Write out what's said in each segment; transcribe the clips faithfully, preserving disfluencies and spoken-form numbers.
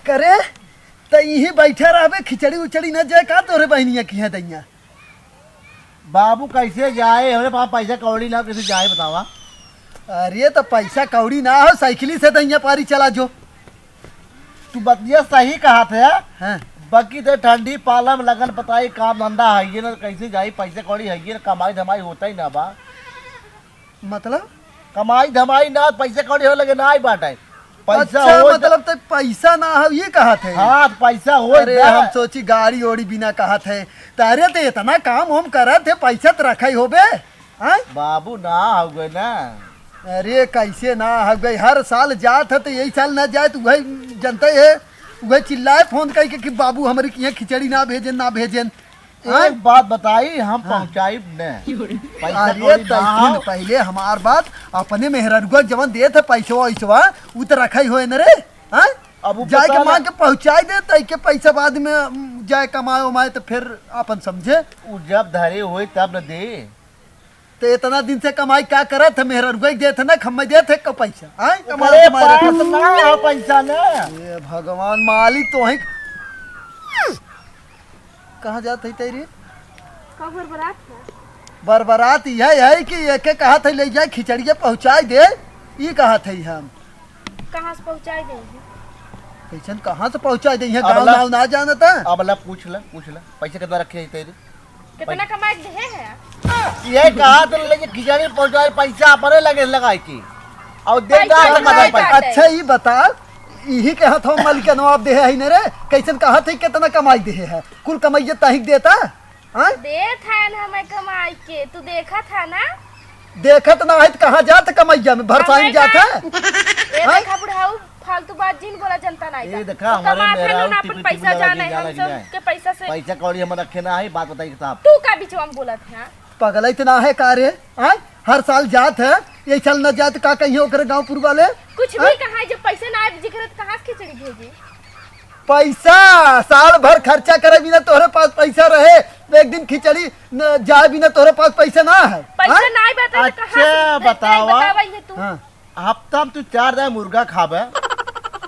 करे, त इहीं बैठे रहबे, खिचड़ी उचड़ी न जाए का तोरे बहिनिया किहाँ दइया? बाबू, कैसे जाए? हमरे पास पैसा कौड़ी ना, कैसे जाए बतावा? अरे, त पैसा कौड़ी ना हो, साइकिली से दइया पारी चला जो। तू बतिया सही कहत है। हाँ। बाकी ते ठंडी पाला में लगन पताई, काम धंधा है ये ना, कैसे जाई? पैसा कौड़ी है ये ना, कमाई धमाई होता ही ना बा। मतलब? कमाई धमाई ना, पैसा कौड़ी हो लगे ना ही बाटे। पैसा अच्छा, हो त मतलब ते पैसा ना हो, ये कहत है? हाँ, पैसा हो अरे, त। हम सोची गाड़ी ओड़ी बिना कहत है। त अरे, ते इतना काम हम करत है, पैसा त रखा ही होबे, हाँ? बाबू ना हो गए ना। अरे, कैसे ना हो गए? हर साल जात है, त यही साल ना जाए, त वही जनते है, वही चिल्लाए फोन करके कि बाबू, हमरे किहाँ खिचड़ी ना भेजेन, ना भेजेन। हाँ? एक बात बताई, हम हाँ। पहुँचाइब न। पैसा अरे, कौड़ी ना तैसे न हो। पहिले हमार बात, अपने मेहररुआ जवन देत है पैसवा वैसवा, उ त रखा ही होए न रे। हाँ? अब उ जाए के पता मांग ना। के पहुँचाई दे, तई के पैसा बाद में, उम, जाए कमाए उमाए त फिर अपन समझे। उ जब धरे होए तब न दे। त इतना दिन से कमाई का करत है? मेहररुआ देत है ना, खम्मे देत है को पैसा? हाँ? कमाए ओकरे कमाए पास रखत है। ना है पैसा ना। ए भगवान, मालिक तो है। कहाँ जात है तेरी? का बरबरात है? बरबरात यह है कि एके कहत है ले जाए खिचड़िया पहुँचाई दे, ई कहत है हम। कहाँ से पहुँचाई दे? कैसन कहाँ से पहुँचाई दे? यहाँ अब गाँव ला, नाव ना जानता। अब ला पूछ ला, पूछ ला, पैसे कितना रखे है तेरे? कितना कमाई के देहे है? ये कहत है ले जाए खिचड़ी पहुँचाए, पैसा अपने लगे लगाए के। और दे पैसा ना कमाई कमाई। अच्छा, ई बता, इही के हाथों मलिकनवा अब देहे है न रे, कैसन कहत है कितना कमाई देहे है? कुल कमाइए ताही के देता? हाँ? देत है न हमें कमाई के, तू देखत है ना? देखत ना है त कहाँ जात कमैया में, भरसाई में जात है? ए हाँ? देखा बुढ़ाऊ, फालतू बात जिन बोला, जनता नहीं ए का। देखा, तू हमारे कमात है मेहरारू ना, अपन टिपी टिपी पैसा लगा जाने, के हम जाना सब कि नहीं। के पैसा से पैसा कौड़ी हम रखे ना है, बात बताई के साहब। तू का बीचवा में बोलत है? पगलैत ना है का रे? आय? हर साल जात है, ये साल न जात, का कहिए ओकरे गाँवपुर वाले? कुछ भी हाँ? कहा है, जब पैसे ना आए जिक्र तो कहाँ से खिचड़ी भेजी? पैसा साल भर खर्चा करे बिना तोहरे पास पैसा रहे, एक दिन खिचड़ी न जाए बिना तोहरे पास पैसा ना है। पैसा हाँ? ना आए बता तो कहाँ से अच्छा, दे-, दे-, बतावा। बतावा ये तू। हाँ। हफ्ता में तू चार दाए मुर्गा खाबे,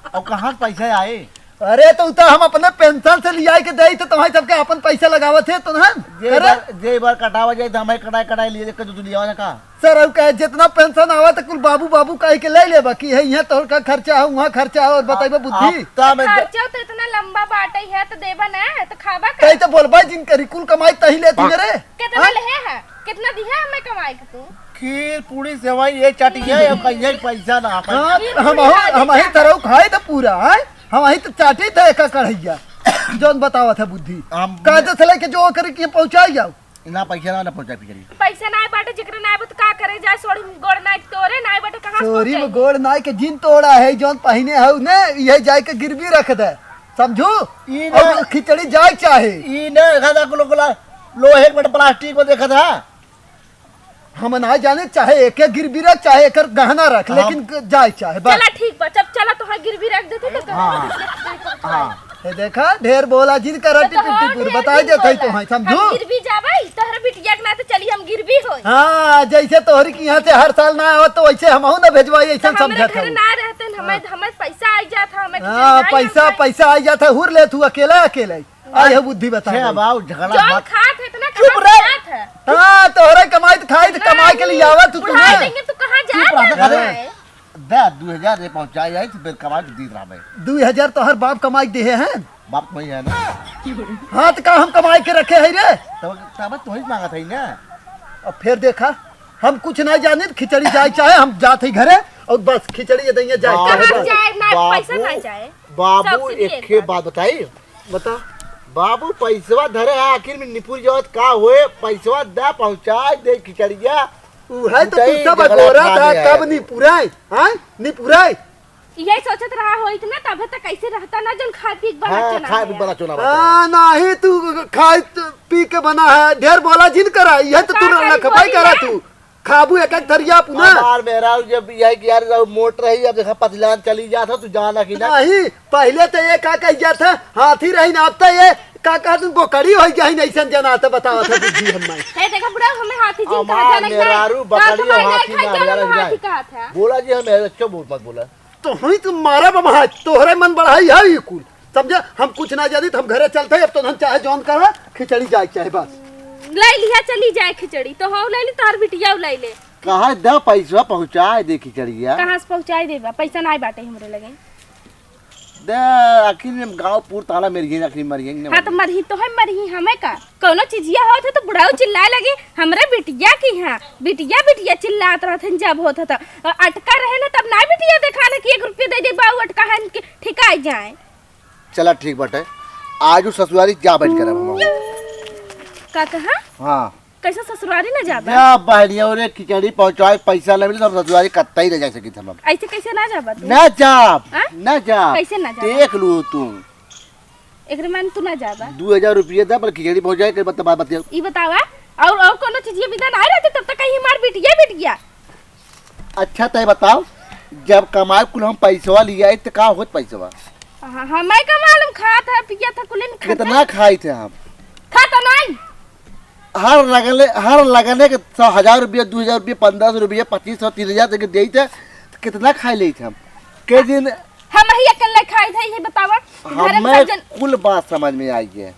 और कहाँ से पैसा आए? अरे, तो उ तो हम अपने पेंशन से लियाई के देई, तो तुम्हारे सबके अपन पैसा लगावत है, तो हम जे करे? बार, जे बार कटावा जाए, तो हमारे कटाए, कटाए लिए, देख के तू लियावा ना का? सर, अब कहे, जितना पेंशन आवा, तो कुल बाबू, बाबू कह के ले लेबा कि है, यहाँ तोर का खर्चा हो, वहाँ खर्चा हो, और बताइबा बुद्धि। हफ्ता में द- खर्चा तो इतना लंबा बाटे है, तो देबा ना, तो खाबा का? तई तो बोलबा जिन करी, कुल कमाई तही लेती मेरे। कितना हाँ? ले है? कितना दिया हमें कमाई के तू? खीर, पूड़ी, सेवई, ये चटिया, ये कहिए पैसा ना, पैसा। हाँ, खीर, हम पूड़ी, अहू, हाँ, हम अही देखा। तरह खाए तो पूरा, हैं? हम अही तो चाटी थे एक कढ़ैया। जौन बतावत है बुद्धि। हम कायदे से लेके जो करे कि पहुँचाई जाओ। ना, पैसा ना, ना पहुँचाई, फिर। पैसा ना बाटे, जिक्र ना आबे तो का करे जाए, सोरी में गोड़ ना तोरे ना बाटे, कहाँ से सोरी में पहुँचाई? गोड़ ना के जिन तोड़ा है, जौन पहिने हऊ ने, यह जाए के गिरवी रख दे, समझू? ई ना। और खिचड़ी जाए चाहे। ई ना, खादा कुलो कुला, लोहे के बटे प्लास्टिक में देखा था। हम ना जाने, चाहे एके गिरवी रख, चाहे एकर गहना रख, हाँ। लेकिन ग-, जाए चाहे, बस। चला ठीक बा, जब चला तोहार गिरवी रख देते तो हाँ। गहना रख देते। हाँ। ये देखा, ढेर बोला जिन करा, तो टिपिर हाँ, टिपिर, ढेर बताई जिन देत है बोला। तो है, समझू? हम गिरवी जाबै, तोहर बिटिया के नाते चली हम गिरवी होई। हाँ, जैसे तोहरी के यहाँ से हर साल ना आवत, तो वैसे हमहू ना भेजवाई, ऐसा तो हमरे समझत घर हूँ। ना रहते, हमें, हाँ। हमें पैसा आई जात, हमें हाँ, खिचड़ी पैसा, आई पैसा आई जात है, हुर ले तू अकेले, अकेले। आई है बुद्धि बता छे भाई। बाऊ झगड़ा जौन मत। खात है इतना चुप कहाँ रह। खात है? हाँ, तोहरे कमाई तो खाई तो ना, कमाई के लिए आवा तू बुढ़ा तुम्हें। देंगे तो कहाँ चुप रह, जाता अरे, है? दे दू हजार रे पहुँचा जाए तो फिर कमाई तो दीत रहा भाई। दू हजार तोहर बाप कमाई देहे हैं? बाप तो वही है ना। हाँ, तो का हम कमाई के रखे है रे? तब, तब तो वही मांगा था ही ना। अब फिर देखा, हम कुछ नहीं जाने, खिचड़ी जाए चाहे हम जात ही घरे और बस खिचड़ी ये देंगे जाए बाबू, चाहे कहाँ बस। जाए, ना पैसा बाबू, ना जाए। बाबू, सबसे एक दिए खे था। बात बताई, बता। बाबू, पैसवा धरे है, आखिर में निपुर जावत का होए, पैसवा दा पहुँचाए दे खिचड़िया। उहे तो उठई तू सब झगड़ा अगोरा खा था, गया कब है। निपुराए, हाँ? निपुराए। यही सोचत रहा होइत ना, तबे तो कैसे रहता ना, जन खाए पी के बना हाँ, चना खाए है। पी बना चना बचा है। हाँ, नाही तू खाए त-, पी के बना है, ढेर बोला जिन करा, यह तो का तू करी रखबाई बोली करा है? तू। खाबू एक एक थरिया पुना। हमार मेहरारू जब यही कि यार जब मोट रही, अब देखा पतलान चली जात हो, तू जाना कि ना। नहीं, पहले तो ये का कह जात है, हाथी रही ना, अब तो ये का कह तुम बोकरी हो गया ही नहीं सन जना तो बतावा था बुद्धि हम नहीं। हे देखा बुढ़ा, हमें हाथी जी हमार कहा जाने का मेहरारू ना, बकरी कमाई हाथी नहीं ना, खाई, क्या मेहरारू हमें हाथी नहीं। कहा था? बोला जी, हमें अच्छा बहुत मत बोला। तो हुई तो मारा बा महाराज, तोहरे मन बढ़ाई है ये कुल। समझे, हम कुछ ना जानी, तो हम घरे चलते हैं। अब तो धन चाहे जौन करा, खिचड़ी जाए चाहे बस। ले लिया, चली जाए खिचड़ी, तो हो ले ली, तार बिटिया ले ले। कहा दे पैसा पहुँचाए दे खिचड़िया। कहाँ से पहुँचाए देबा? पैसा नाई बाटे हमरे लगे। दे, आखिर में गाँव पूर ताला मेरी है, आखिर मरी है, हाँ, तो मरही तो है, मरही हमें का? कौनो चीजिया होत है तो बुढ़ाऊ चिल्लाए लगे, "हमरे बिटिया की हाँ, बिटिया, बिटिया" चिल्लात रहत हैं जब होत है तो। अ, अटका रहे ना तब ना बिटिया देखा ना कि एक रुपया दे दे बाऊ अटका है इनके ठिकाए जाए। चला ठीक बाटे, आजू ससुरारी जा बैठ कर अब हम। का कहा? हाँ। कैसे ससुरारी ना जाबा? जा बहनिया रे, खिचड़ी पहुँचाए पैसा ना मिले तो हम ससुरारी कत्ता ही ना जा सकी हम। ऐसे कैसे ना जाबा तू? ना जाब, हाँ? ना जाब। कैसे ना जाबा? देख लू तू। एकरे माने तू ना जाबा। दू हजार रुपया दे, पर खिचड़ी पहुँचाए के बता, बात बतिया। ई बतावा, और, और कोनो चीज ये विदा ना रहते, तब तक कहीं हमार बिटिया, बिटिया। अच्छा, तय बताओ, जब कमाए कुल हम पैसवा लिया, तो का होत पैसवा? हाँ, हमें का मालूम, खात है, पियत है, कुल नहीं खाता। कितना खाई थे हम? खाता नहीं। हर लगने, हर लगने के सौ, हजार रुपया, दू हजार रुपया, पन्द्रह सौ रुपया, पच्चीस सौ, तीन हजार तक देई थे, तो कितना खाई लेई थे हम? के दिन हम ही अकेले खाई थे, ये बतावा। घर में हमें सब जन कुल बात समझ में आई है।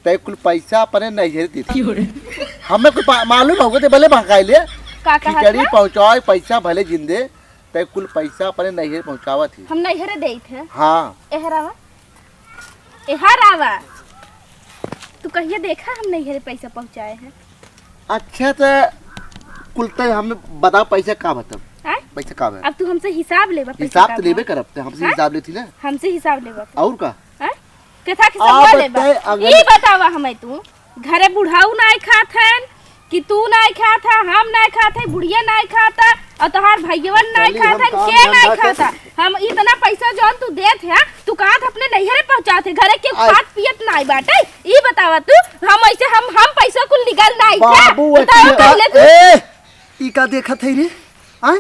तय कुल पैसा अपने नैहर देती। क्यों रे? हमें कुल पा-, मालूम होगा, ते भले महकाई ले। का कहा खिचड़ी था? पहुँचाओ, पैसा भले जिंदे, तय कुल पैसा अपने नैहर पहुँचावत ही। हम नैहरे देई थे। हाँ। एहरावा। एहर आवा। तू कहिए देखा हम नैहरे पैसा पहुँचाए हैं। अच्छा, तो कुल तय हमें बताओ, पैसा का बा तब? आय? पैसा का बा? अब तू हमसे हिसाब लेबा, पैसा हिसाब का तो बा? लेबे करब, तो हमसे हाँ? हिसाब लेती ना। हमसे हिसाब लेबा तू। और का? आय? केथा के अब सब लेबा? तय अगर ई बतावा हमें तू, घरे बुढ़ाऊ नाय खात हन, कि तू नाय खात है, हम नाय खात है, बुढ़िया नाय खाता, और तोहार भैयवन नाय चली, खात हम है, काम के धंधा नाय के खाता? हम इतना पैसा जौन तू देत है, तू कहाँ अपने नैहरे पहुँचात है? घरे के आय। खात पियत नाय बाटे। ई बतावा तू, हम ऐसे, हम, हम पैसा कुल निकाल नाय थे। बाबू, बतावा इतना पहले तू। ए, ई का देखत है रे? आय?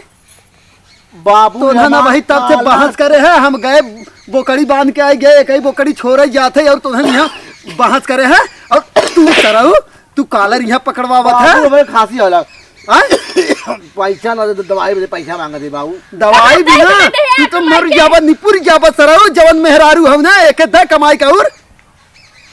बाबू, तो ना, ना हमार भाई, तब से काला बहस करे है, हम गए बोकड़ी बांध के आए गए, एक ही बोकड़ी छोड़े जात है और तोहन यहाँ बहस करे है और तू सरऊ तू कालर यहाँ पकड़वावत है। बाबू, हमें खांसी होला। हाँ? पैसा ना दे तो दवाई बदे पैसा मांगत है बाबू। दवाई भी ना, तू तो मर जाबा, निपुर जाबा सरऊ, जवन मेहरारू हऊ ना, एक दे कमाई का उर।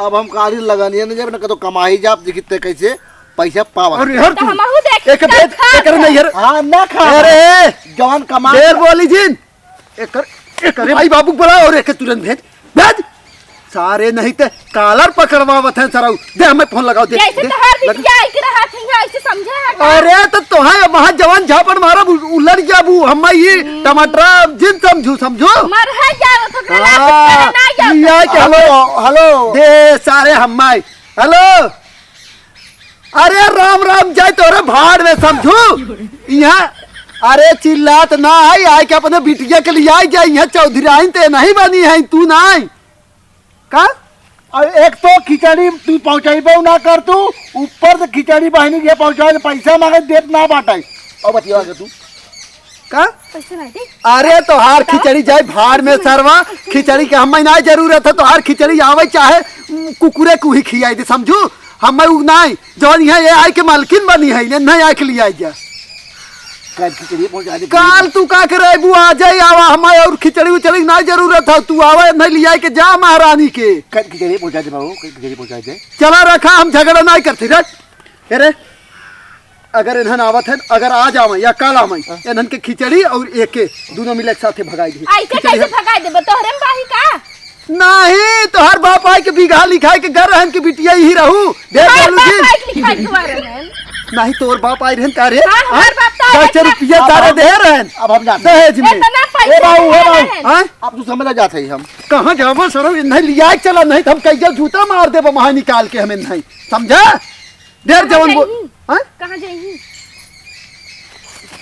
अब हम काली लगानी है, नहीं जब ना कतो कमाई जाब, देखी ते कैसे पैसा पावा। अरे यार तो तू, हमहू देख एक भेज, खा एक ले। नहीं यार। हाँ, ना खा। अरे, जवान कमा ढेर बोली जिन। एकर, एकर माई बाबू बुला और एके तुरंत भेज, भेज। सारे नहीं ते कालर पकड़वावत हैं सरऊ। दे हमें फोन लगाओ, दे, जैसे दे, तोहार लग- बिटिया आई के रहा थी, यहाँ ऐसे समझे है का? अरे तो तोहार वहाँ जवान झापड़ मारब, उ-, उलट जाबू। हम ये हम्म। टमाटर जिन समझू, समझू। मर है जाओ, तो हाँ, ना जाओ। ये है कि हेलो, हेलो। दे सारे हम्माई। हेलो। अरे राम राम जाए तोरे भाड़ में समझू। यहाँ अरे चिल्लात ना है, आए के अपने बिटिया के लिए आई जाए। यहाँ चौधराइन ते नहीं बनी है, तू नहीं का? अरे एक तो खिचड़ी तू पहुँचाइबो ना कर तू, ऊपर से खिचड़ी बहनी के पहुँचाए के पैसा मांगे देत ना बाटे। और बतिया के तू का? पैसा नहीं दे। अरे तोहार बताओ। खिचड़ी जाए भाड़ में सरवा, खिचड़ी के हमें ना जरूरत है, तोहार खिचड़ी आवे चाहे, उम, कुकुरे कुही खियाई दे, समझू? हमें उ नाई, जौन यहाँ ये आए के मालकिन बनी है, इन्हें नहीं आए के लिए आई जा। कल खिचड़ी पहुँचा दे। काल तू का करे, बू आ जाए, आवा, हमें और खिचड़ी उचड़ी ना जरूरत है, तू आवा, नहीं ले आए के जा महारानी के। कल खिचड़ी पहुँचा दे बाबू, कल खिचड़ी पहुँचा दे। चला रखा, हम झगड़ा नहीं करते रे। अरे, अगर इन्हन आवत है, अगर आ जावे या काल आवे, हाँ। इन्हन के खिचड़ी और एके, दोनों मिले एक साथे भगाई दी। ऐसे खिचड़ी कैसे हम भगाई देबो? तोहरे में बाही का? नहीं, तोहर बाप आए के बिगहा लिखाए के घर रहन के बिटिया ही रहू। दे हमार बोलू बाप जी। आए के लिखाए के बारे में। नहीं, तोर बाप आए रहन का रे? हाँ, हमार हाँ? बाप तो आए दस रहन। रुपया अब तारा हम, दे रहन। अब हम जाते हैं। दहेज में। इतना पैसा ए बाबू, ए दे बाबू। रहन। हाँ? अब तू समझ जाते ही हम। कहाँ जाबो सरऊ? नहीं लिया चला, नहीं तो हम कहिया जूता मार देबो वहाँ निकाल के हमें नहीं। समझा? ढेर कहाँ जवन बोल। जाइही? हाँ? कहाँ जाइही?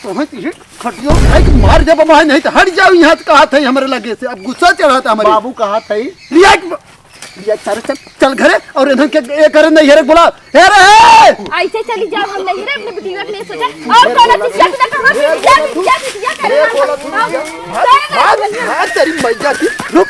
कहाँ जाइही? खटियो, भाई, मार देबो, भाई, नहीं तो हट जाओ यहाँ से, कहा था हमरे लगे से। अब गुस्सा चढ़ा था हमारे। बाबू कहा था ही? लिया एक ब-, लिया एक सारे, चल, चल घरे और इन्हन के, ए, करे नहीं, हेरे बोला, हेरे, हे! ऐसे चली जाओ, हम नहीं रे, अपने बिटिया के लिए सोचा। और कौन चीज क्या, क्या, कहाँ से, क्या, क्या, क्या करे? भाग, भाग, भाग, तेरी मैया की, रुक।